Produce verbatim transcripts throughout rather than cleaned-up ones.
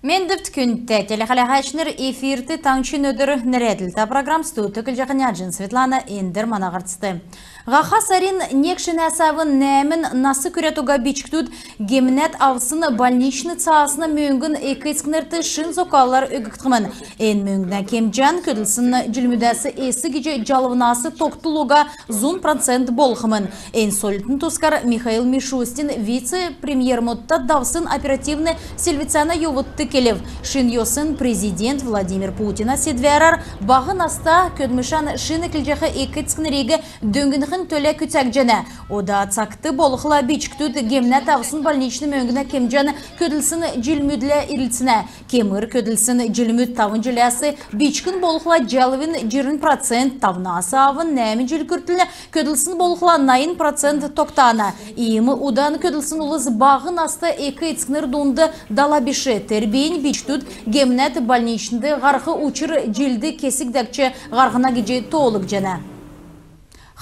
Мендвт, күндтә телехәләһәчнр! Эфирт «Таңһчин өдр» нерәдлтә программ. Студьд көтлҗәхнь Аҗин Светлана. Эндр мана һарцд. Һаха сарин нег шинәс авн нәәмн нас күрәд уга бичкдүд гемнәд авсн больничн цаасна мөңгн эк-эцкнрт шин зокалар өггдхмн. Эн мөңгнә кемҗән көдлсн җилмүдәс эс гиҗ җалвнас тогтл уга зун процент болхмн. Эн сольлтын тускар Михаил Мишустин вице-премьермүдтә давсн оперативн селвцәнә йовудт келв. Шин йосн президент Владимир Путина седвәрәр баһ наста, көдлмшән шин эклҗәх эк-эцкнриг дөңнхин төлә күцәгдҗәнә. Ода цагт болхла бичкдүд гемнәд авсн больничн мөңгнә кемҗән көдлсн җилмүдлә ирлцнә. Кемр көдлсн җилмүд тавн җиләс бичкн болхла, җалвин җирн процент, тавнас авн нәәмн җил күртл көдлсн болхла, найн процент тогтана. Иим удан көдлсн улс баһ наста эк-эцкнр дунд дала биш. Тер бийнь бичкдүд гемнәд больничнд һарх учр җилд кесг дәкҗ һарһна гиҗ тоолгдҗана.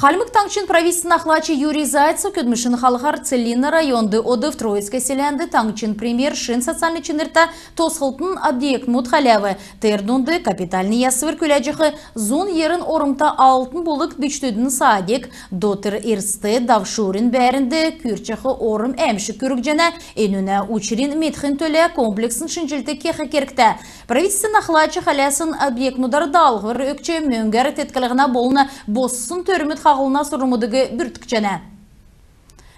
Хальмг Таңһчин правительствин ахлач Юрий Зайцев көдлмшин халхар Целинн районд одв. Троицк селәнд таңһчин премьер шин социальн чинртә тосхлтын объектмүд хәләв. Тер дунд капитальн ясвр күләҗәх зун йирн ормта «Алтн булг» бичкдүдин садик. Дотр эрст, Давшурин бәәрнд күрчәх орм әәмшг күргҗәнә. Энүнә учринь медхин төлә комплексн шинҗлт кех кергтә. Правительствин ахлач хәләсн объектмүдәр даалһвр өгч, мөңгәр тетклһнә болн боссн төрмүд хаһлһна сурврмудыг бүрткҗәнә.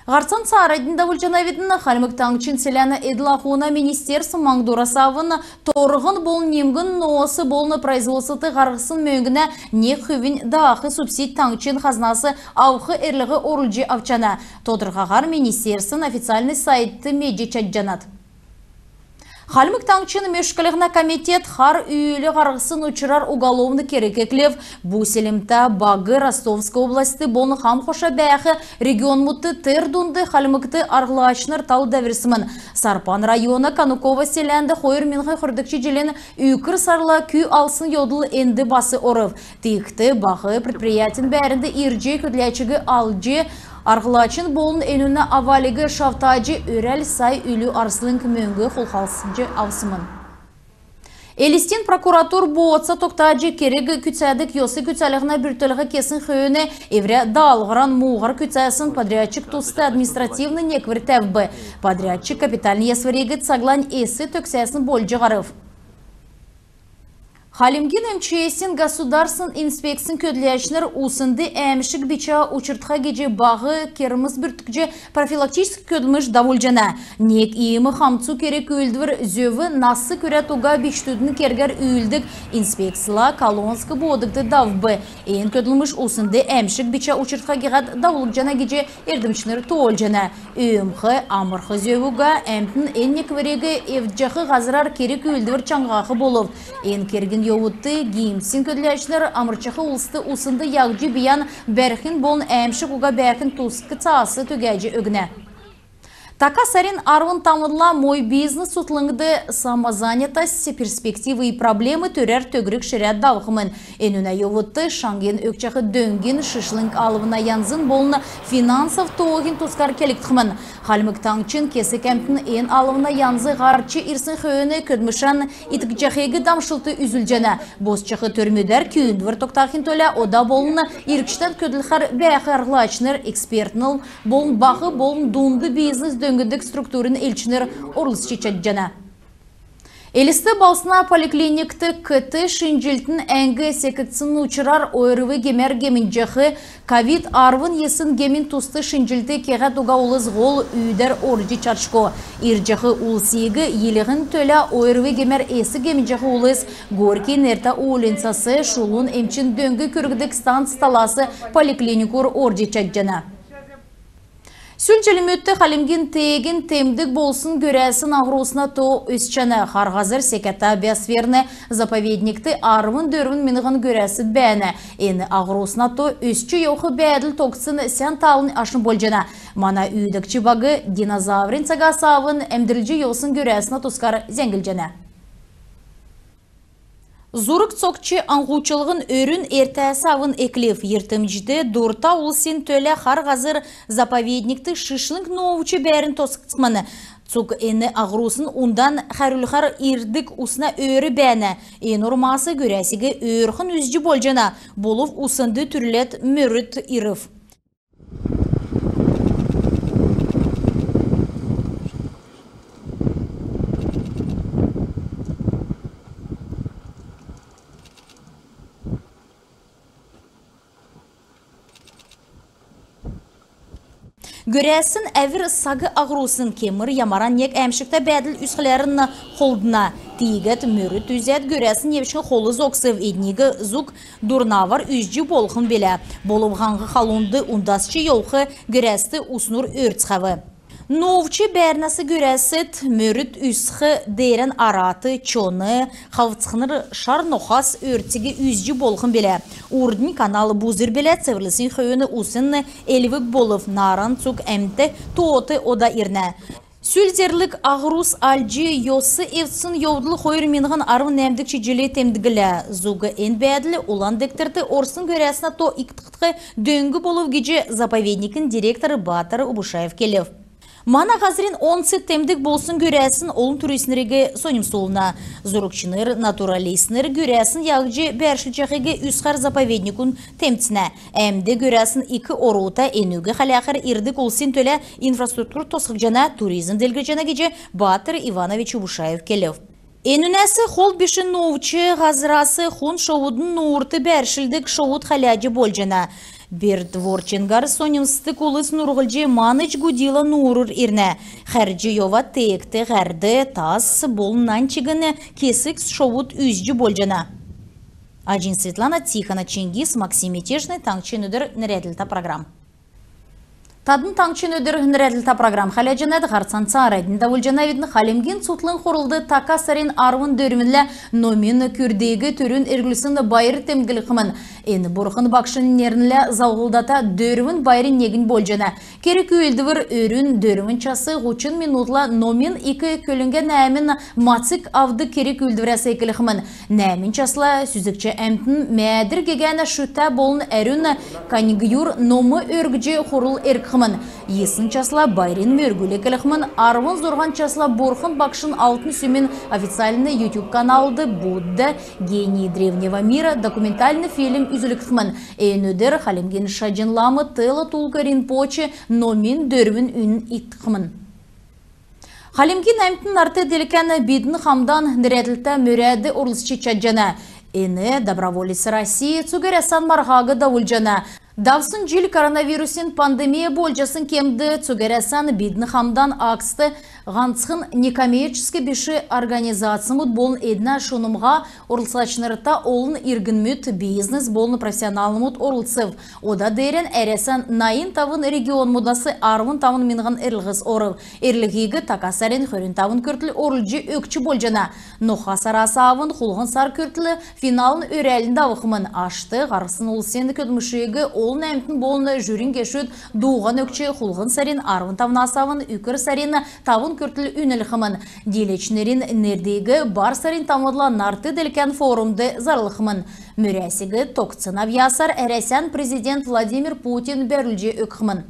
Һарцан цааранднь давулҗанавидн. Хальмг Таңһчин селәнә эдл-ахуна министерств маңһдурас авн торһн болн нимгн ноос болн производствд һарһсн мөңгнә нег хүвинь даах субсидь таңһчин хазнас авх эрлһ орулҗ авчана. Тодрхаһар министерствин официальн сайтд медҗ чадҗанат. Хальмг Таңһчин мөшклһнә комитет хар үүл һарһсн учрар уголовн керг эклв. Бу селмтә баг Ростовск областьд болн хам-хоша бәәх регионмудт, тер дунд Хальмгт арһлачнр тал дәврсмн. Сарпан района Кануково селәнд хойр миңһн хөрдгч җилин үкр сарла кү алсн йовдл энд бас орв. Тиигхд баһ предприятин бәәрнд ирҗ, көдләчиг алҗ, арһлачин болн энүнә авалиг шавтаҗ, өрәл сай үлү арслң мөңг хулхалсҗ авсмн. Элстин прокуратур бооца тогтаҗ, керг күцәдг йос күцәлһнә бүртклһ кесн хөөн эврә даалһвран муһар күцәсн подрядчик туст административн неквр тәвв. Подрядчик капитальн ясвриг цаглань эс төгсәсн болҗ һарв. Хальмгин МЧС-ин государственн инспекцин көдләчнр уснд әәмшг бичә учртха гиҗ баһ кермс бүрткҗ, профилактическ көдлмш давулҗана. Нег иим хамцу керг-үүлдвр зөв нас күрәд уга бичкдүдин кергәр үүлддг инспекцла Колонск боодгт давв. Эн көдлмш уснд әәмшг бичә учртха гиһәд давулгдҗана гиҗ эрдмчнр тоолҗана. Өөмх, амрх зөв уга әмтн эн неквриг эвдҗәх һазрар керг-үүлдвр чаңһах болв. Эн кергин йовудт ГИМС-ин көдләчнр амрчах улст уснд яһҗ бийән бәрхин болн әәмшг уга бәәхин туск цаас түгәҗ өгнә. Така сарин арвн тавнла «Мой бизнес» цутхлңд «Самозанятость: перспективы и проблемы» төрәр төгрг ширә давхмн. Энүнә йовудт шаңгин өгчәх дөңгин, шишлң алвна янзин болн финансов тооһин тускар келгдхмн. Хальмг Таңһчин кесг әмтн эн алвна янз һарч ирсн хөөн көдлмшән иткҗәхиг дамшлт үзүлҗәнә. Босчах төрмүдәр күүндвр тогтахин төлә ода болн иргчдән көдлхәр бәәх арһлачнр, экспертнр болн баһ болн дунд бизнес дөңндг структурин элчнр орлцҗ чадҗана. Элст балһсна поликлиникт КТ шинҗлтин әңг секгдсн учрар ОРВИ гемәр гемнҗәх, ковид арвн йисн гемин туст шинҗлт кеһәд уга улс һол үүдәр орҗ чадшго. Ирҗәх улсиг йилһхин төлә ОРВИ гемәр эс гемнҗәх улс Горький нертә уульнцас шулун эмчин дөң күргдг станц талас поликлиникур орҗ чадҗана. Сүл җилмүдт Хальмгин теегин темдг болсн гөрәсн аһрусна то өсчәнә. Хар Һазр секәтә биосферн заповедникт арвн дөрвн миңһн гөрәсд бәәнә. Эн аһрусна то өсч йовх бәәдл тогтсн сән таалнь ашнь болҗана. Мана үүдәгч баг динозаврин цагас авн әмдрҗ йовсн гөрәснә тускар зәңглҗәнә. Зург цокҗ аңһучллһн өрүн эртәс авн эклв. Йиртмҗд дурта улсин төлә Хар Һазр заповедникт шишлң нуувч бәәрн тосхгдсмн. Цуг эн аһрусн ундан хәрүлхәр ирдг усна өөр бәәнә. Эн ормас гөрәсиг өөрхн үзҗ болҗана. Болв уснд түрүләд мөрд ирв. Гөрәсн әвр саг аһрусн. Кемр ямаран нег әәмшгтә бәәдл үзхләрн холдна. Тиигәд мөрд үзәд гөрәсн невчкн хол зогсв. Эдниг зуг дурнавар үзҗ болхмн билә. Болв һаң халунд ундасч йовх гөрәст уснур өөрцхәв. Нуувч бәәрнәс гөрәсд мөрд үзх деерән арат, чон, хавцхнр, шар нохас өөрциг үзҗ болхмн билә. Урднь канал бузр билә, цеврлсн хөөн усн элвг болв, нааран цуг әмт тоот ода ирнә. Сүл зерлг аһрус алҗ йос эвдсн йовдл хойр миңһн арвн нәәмдгч җил темдгллә. Зуг эн бәәдл Улан дегтрт орсн гөрәснә то икдх дөң болв гиҗ заповедникин директор Батр Убушаев келв. Мана һазрин онц темдг болсн гөрәсн олн туристнриг соньмсулна. Зургчнр, натуралистнр гөрәсн яһҗ бәәршлҗәхиг үзхәр заповедникүн темцнә. Әмд гөрәсн ик орута, энүг хәләхәр ирдг улсин төлә инфраструктур тосхгдҗана, туризм делгрҗәнә гиҗ Батр Иванович Убушаев келв. Энүнәс хол биш нуувч һазрас хун шовудын нуурт бәәршлдг шовуд хәләҗ болҗана. Бердвотчингар соньмсдг улс нурһлҗ Маныч-Гудило нуурур ирнә. Хәрҗ йовад теегт һәрд, тас болн нань чигн кесг шовуд үзҗ болҗана. Аҗин Светлана, Тихона Чингис, Максим Мятежный, «Таңһчин өдр» нерәдлтә программ. Тадн «Таңһчин өдр» нерәдлтә программ хәләҗәнәт. Һарцан цааранднь давулҗанавидн. Хальмгин цутхлң хурлд така сарин арвн дөрвнлә номин күрдиг түрүн эргүлсн байр темдглхмн. Эн Бурхн Багшин нернлә залһлдата дөрвн байрин негнь болҗана. Керг-үүлдвр өрүн дөрвн час һучн минутла номин ик көлгә нәәмн мацг авдг керг-үүлдврәс эклхмн. Нәәмн часла сүзгч әмтн Мәәдр гегәнә шүтә болн әрүн Каньгюр ном өргҗ хурл эргхмн. Йисн часла байрин мөргүл эклхмн. Арвн зурһан часла Бурхн Багшин Алтн Сүмин официальн YouTube каналд «Будда, гений древнего мира» документальн фильм үзүлгдхмн. Эн өдр Хальмгин Шаҗн лам Тэло Тулку Ринпоче номин дөрвн үнн иткхмн. Хальмгин әмтн нарт делкән «Бидн хамдан» нерәдлтә мөрәд орлцҗ чадҗана. Эн «Доброволец России» цуг Әрәсән марһаг давулҗана. Давсн җил коронавирусин пандемия болҗасн кемд цуг Әрәсән «Бидн хамдан» акцд һанцхн некоммерческ биш организацмуд болн эднә шунмһа орлцачнрта олн иргнмүд, бизнес болн профессионалмуд орлцв. Ода деерән Әрәсән найн тавн регионмудас арвн тавн миңһн эрлһс орв. Эрлһиг така сарин хөрн тавн күртл орулҗ өгч болҗана. Ноха сарас авн хулһн сар күртл финалын өрәлнь давхмн. Ашт һарсн улсин көдлмшиг олн әмтн болн жюрин гешүд дууһан өгч, хулһн сарин арвн тавнас авн үкр сарин тавн күртл үнлхмн. Дииләчнрин нердиг бар сарин тавндла нарт делкән форумд зарлхмн. Мөрәсиг тогтсн авъясар Әрәсән президент Владимир Путин бәрүлҗ өгхмн.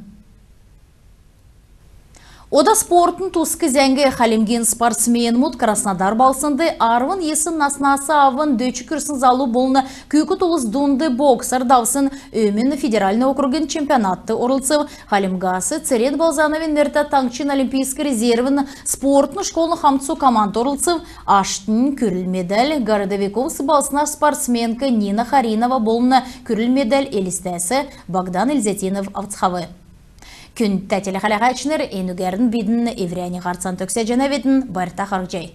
Ода спортын туск зәңг. Хальмгин спортсменмүд Краснодар балһснд арвн йисн наснас авн дөч күрсн залу болн күүкд улс дунд боксар давсн Өмн федеральн округин чемпионатд орлцв. Хальмгас Церен Балзановин нертә таңһчин олимпийск резервин спортын школын хамцу команд орлцв. Аштнь күрл медаль Городовиковск балһсна спортсменк Нина Харинова болн күрл медаль Элстәс Богдан Эльзятинов авцхав. Күндтә телехәләәчнр, энүгәрн бидн эврәннь һарцан төгсәҗәнәвидн. Байрта харһий.